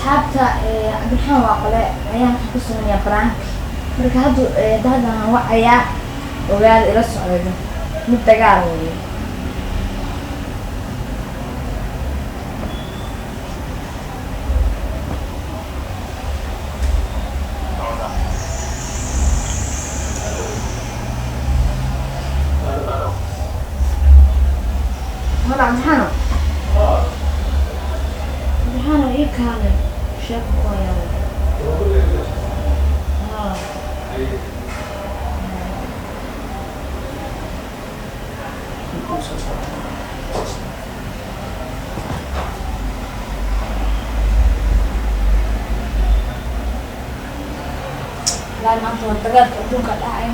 Asxaabta, Cabdiraxmaan waa qole ayaan waxaan ku sameeyaa prank. Marka hadda haddan wacayaa, ogaada, ila socday mid dagaal weeye. Wala Cabdiraxmaano, Cabdiraxmaano, ii kaale, sheeko ku hayaa. Haa. Wallaahi maanta waa dagaalka adduunka dhacay.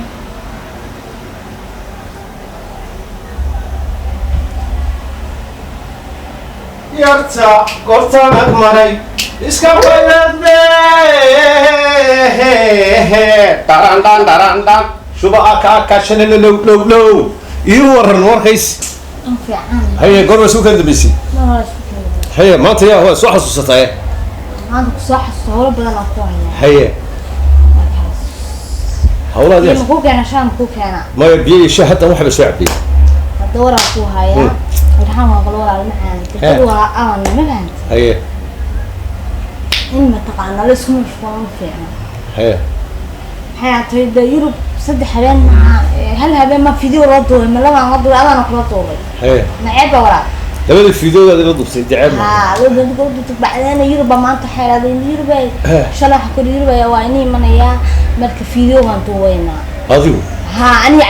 Yarta goortaan ag maray iska wayadne dharandhan dharandhan shuba aka aka shalala low low low. Ii waran warkays? An fiican. Haye, goorma isku kala dambeysay? Ma waa isku kala. Haye, maanta yaa waa soo xasuusatay? Maanta ku soo xasuusto, howlo badan aan ku hayaa. Haye, hawlaad biyo yaas ma kuu keena? Shaan ma kuu keena? Maya, biyo iyo shaah hadda waxba soo cabiyey. Hadda waraa kuu hayaa. Cabdiraxmaan waa qolo, walaal macaan, dad waa awan, ma fahanta? Haye. In mataqaana la isku mashquulo ma fiicna. Haye. Maxay ahaatay dee, Yurub 3 habeen ma hal habeen ma video loo duubay, ma labaan la duubay, adaana kula duubay. Haye. Maceeba walaal? Labada fiidoodaad ila dubtay daceeb ma? Haa, duubtay. Bacdeena Yurubba maanta waxay idhahdeen Yurub ay Eh. shalay waxa kuli Yurub ayaa waa inii imanayaa, marka video baan duubaynaa. Adigu? Haa, aniga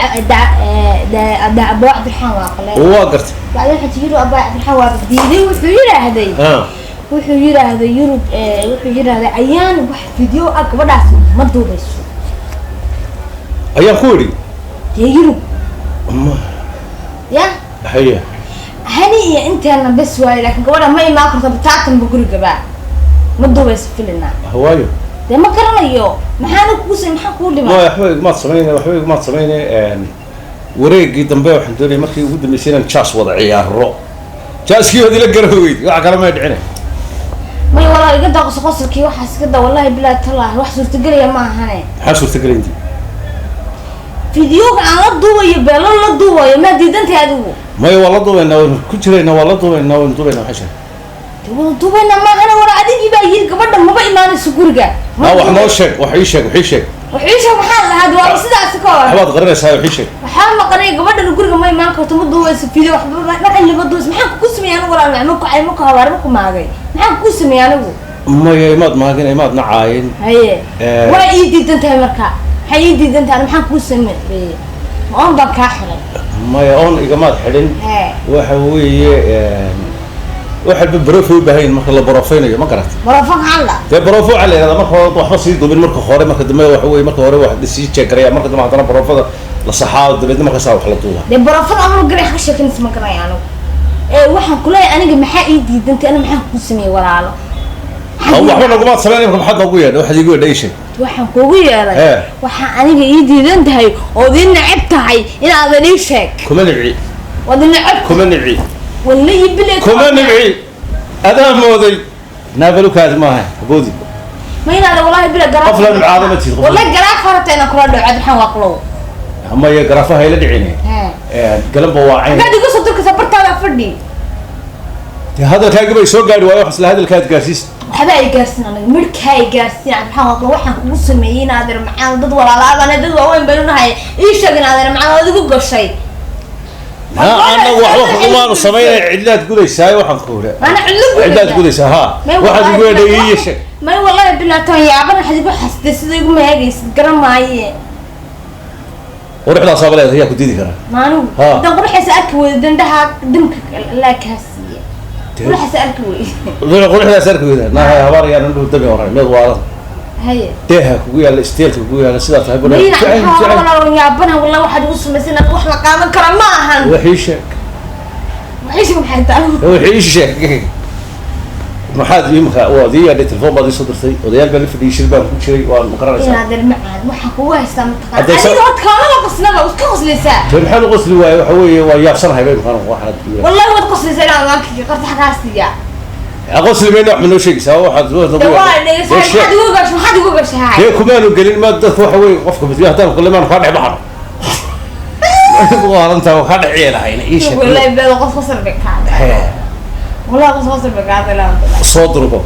abaa Cabdiraxmaan waa qale. Waa gartay. Bacdeen waxay tii Yurub abaa Cabdiraxmaan waa diiday, wuxuu yidhaahday wuxuu yidhaahday Yurub, wuxuu yidhaahday ayaan wax video ah gabadhaas ma duubayso. Ayaan ku idhi? Dee Yurub ya. Haye. Hani iyo inteena bes waayo, laakiin gabadha ma imaan karto bataatanba gurigaba ma duubayso filina. Hawaayo? Dee ma garanayo maxaana kugu maxaa kuu dhima. Maya, waxba igumaad samayne, waxba igumaad samayne. Wareegii dambe waxaan doonayay markii ugu dambeysay inaan jaas wada ciyaaro, jaaskii waad ila garan weyd, wax kale may dhicine. May walaal, iga daa qosolkii, waxaas iga daa, wallahi bilaa talaahi wax suurtagelaya ma ahane. Maxaa suurtagelay intii? Videoga aan la duubayo, beelo la duubayo, maa diidantahay adigu? Maya, waa la duubaynaa, waynu ku jiraynaa, waa la duubaynaa, waynu duubaynaa, maxay sheegay? Dee wada duubayna maahane, wala adigii baa yiri gabadha maba imaanayso guriga. Ma wax noo sheeg, wax ii sheeg, wax ii sheeg. Wax ii sheeg maxaan lahaa? Dee waaba sidaasi ka hor. Waxbaad qarinaysaa, wax ii sheeg. Waxaa maqanay gabadhan guriga ma imaan karto, ma duubayso video, waxba waxan lama duubayso. Maxaan kugu sameeyey anigu walaal? Ma ku cay, ma ku habaar, ma ku maagay? Maxaan kugu sameeyey anigu? Maya, imaad maagin, imaad nacaayin. Haye. Waa ii diidan tahay, marka maxay ii diidan tahay? Maxaan kugu sameeyey? Ma oon baan kaa xiray? Maya, oon igamaad xidhin. Hee. Waxa weeye, wax walba barofay u baahan yihin marka la barofaynayo, ma garat? Barofo maxaan la? Dee barofo waxaa la yidhahdaa marka hore waxba sii dubin, marka hore, marka dambe waxa weeye marka hore wax sii jeegaraya, marka dambe haddana barofada la saxaa, dabeedna markaasaa wax la duubaa. Dee barofada ama garay ka sheekanaysa, ma garanaya anigu. Ee waxaan kuleeyahay aniga maxaa ii diidantay? Aniga maxaan kugu sameeyey walaalo? Waxba nagumaad samayn, imka maxaad noogu yeedhay? Waxaad iigu yeedhay ii sheeg. Waxaan kugu yeelay Eh. waxaa aniga ii diidan tahay ood ii neceb tahay inaadan ii sheeg. Kuma nibci. Waad i neceb. Kuma nibci. Walla iyo bile. Kuma nibci, adaa mooday naabalukaadi maaha, haboodi. Ma inaada wallahi bila garaaf. Qof la nimcaado ma tihid, qof la- Wallahi garaaf harata inaan kula dhaco, Cabdiraxmaan Waaqlow. Maya, garaafaha ila dhicine. Hee. Galanba waa cayn. Hadaad igu soo durkaysaa bartaada fadhi. Dee hadalkaagi bay soo gaadhi waayo, wax isla hadalkaad gaarsiis. Waxba ay gaarsiin aniga, midhkaa ay gaarsiin. Cabdiraxmaan Waaqlow, waxaan kugu sameeyey in adeer macaan, dad walaalaabane, dad waaweyn baynu nahay, ii sheeg in adeer macaan ood igu gashay. Ha, anagu waxba kugumaanu samaynay, cidlaad gudaysaa, waxaan ku uri Ana cidlo gudaya? Cidlaad gudaysaa, ha. May Waxaad wallahi igu yeedhay bilaa- ii sheeg. May wallahi bilaa tan yaaban, waxaad igu xasday sida igu maagaysid garan maaye. Quruxdaasaaba leedahay, yaa ku diidi karaa? Maanigu? Ha. Haddaan quruxaysa arki weydo, dandhaha damka laa kaa siiya, quruxaysa arki weydo. Quruxdaas arki weyda naa habaar yaan indhuhu dami oran mid waalan. Haye. Deeha kugu yaalla, isteelka kugu yaalla, sidaa tahay bal. Mayna jecel jecel. Walaal yaabana, wallahi waxaad igu samaysan wax la qaadan kara ma ahan. Wax ii sheeg. Waxay maxay tahay? Wax ii sheeg, maxaad imika waad ii yeedhay, telefoon baad ii soo dirtay, odayaal baa la fadhiyay, shir baan ku jiray, waan ma garanaysaa? Inaad macaan waxaan kugu haystaa mataqaan Haddee adiga horta kaamaba qosnaba, waad ka qoslaysaa. Dee maxaan u qosli waaye? Waxa weeye waa yaabsanahay bay maqaan waxaad Wallahi waad qoslaysaa inaad maanka qarta xagaa siiya. Aqoon mayna, wax ma noo sheegaysaa? Waxaad De waa dhegeysa, maxaad igu gashay? Maxaad igu gashay? Hay. Dee kumaanu gelin ma dadku waxa weeye qofka midbi haddaan kulimaan kaa dhex baxno waalantaa kaa dhex cielahayna ii sheeg. Wallahi beel qof qosol bay kaada. Hee. Wallahi qof qosol bay kaada ilaa. Soo durgo.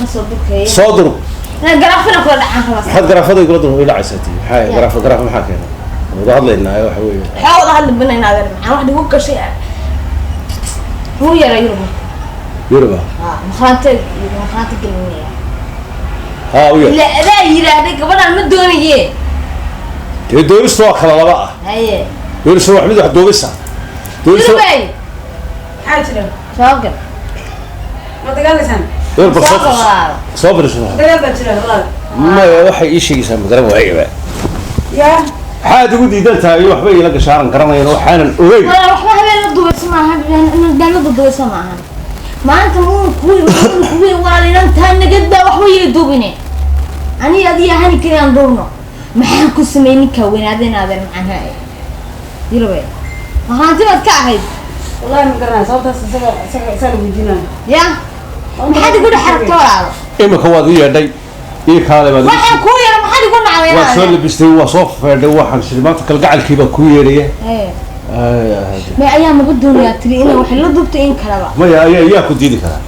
Ma soo durkaya. Soo durg. Inaan garaafina kula dhacaan rabaa. Maxaad garaafada igula durgo dhacaysaa tii? Maxaa garaafa? Garaafa maxaa keenay? Wada hadlaynaa waxa weeye. Waxaa wada hadli bana inaad maxaa wax igu gashay? Wuu yaraa Yurub. Yoruba. Ha, makhraante makhraante gelinaya. Haa, u yar. Ila adaa yidhaahday gabadhaan ma doonaye. Dee doonistu waa kala laba ah. Haye. Doonistu wax mid wax duubisa doonistu. Yurubay. Maxaa jira? Soo gal. Ma dagaalaysaan? Yar bal. Soo Soo gal walaalo. Soo fadhiiso. Dagaal baa jira walaal. Maya, waxay ii sheegaysaa magaran waayaba. Yaa. Maxaad ugu diidan tahay? Waxba iila gashaaran garanayn waxaanan ogeyn. Walaal, waxba habeen la dubayso maahan, habeen la dubayso maahan. Maanta muun kuwi muun kuwi walaal inantaa nagad baa waxba yay duubine. Aniga adiga hani kali aan duubno. Maxaan ku sameeyey ninkaa weynaada inaadan macnaha Yurubay? Mahaanti baad ka ahayd. Wallahi ma garanayo sababtaas, isaga la weydiinayo. Ya maxaad igu dhex aragta walaalo? Imika waad ii yeedhay, ii kaalay baad Waxaan kuu yara maxaad igu nacday? Waad soo labistay, waa soo feedhay, waxaan shiri maanta kalgacalkii baa kuu yeedhaya. May ayaa maba doonayaa tiri inay wax la duubto in kaleba. Maya, ayaa yaa ku diidi karaa?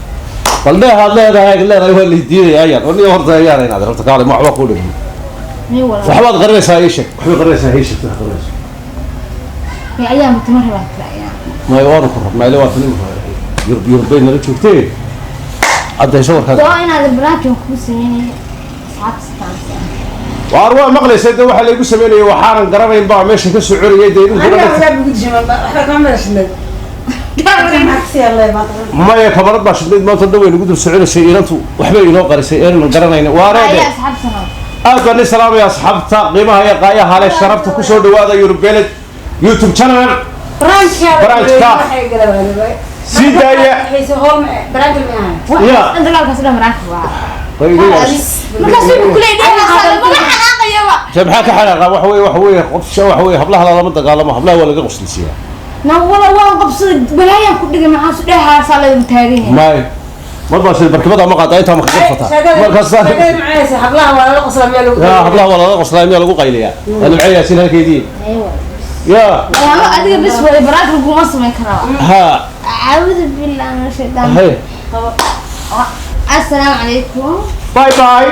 Bal dheehaad leedahay, leedahay waa lay diidaya. Ayaan oo niyo horta ayaan inaad rabto kaale ma waxba kuu dhimin. May walaal. Waxbaad qarinaysaa, ii sheeg waxbay qarinaysaa, ii sheeg waxaad qarinaysaa. May ayaa matama rabaa tiri ayaa. Maya, waanu ku rabnaa ile waa tan imika Yurub, Yurub bay nala joogtee, caddayso warkaaga. Waa inaad barnaamijkan kuu sameynaya asxaabta sitaansa. Waar waa maqlaysa de, waxaa laygu sameynaya waxaanan garanayn baa meesha ka soconayay dee idinku Aniga dhan. waxbaa bugu dishay, waxba kama madashinayd. Maxaa kasii hadlay maanta? Maya, kamarad baa shidnayd maanta dhan, way nagu dul soconaysay inantu, waxbay inoo qarisay aanan garanayna waareede. Ayaa asxaabta. Aad baan i salaamaya asxaabta qiimaha iyo qaayaha leh, sharafta. Kusoo dhawaada Yurubeled YouTube channel. Branchka. Branchka. Waxay galaan. Sii daaya. Xiise hool branchka ma ahan. Ya. Waxaan dagaalkaas dhan maraanka waa. Way iga yeeshay. Markaas wuxuu ku leeyahay maga xanaaqayaba. Jee, maxaa ka xanaaqa? Waxa weeye, waxa weeye qof waxa weeye hablaha lalama dagaalamo, hablaha waa laga qoslisiyaa. Na wala waan qabsaday, balaayaan ku dhigay, maxaa dheehaasaa la taagan yahay. May, mar baa sida barkimada ma qaadaa intaa ma ka qabsataa markaas. Sheekada macaanaysa, hablaha waa lala qoslaa miyaa lagu? Ya, hablaha waa lala qoslaa miyaa lagu qayliyaa? Waa Nimco Yaasiin halkeedii ya. Ayaama adiga bes way baraanka kuma samayn karaa. Ha. Acuudu billahi min shaytaan. Hey. Assalaamu calaykum. Bye bye.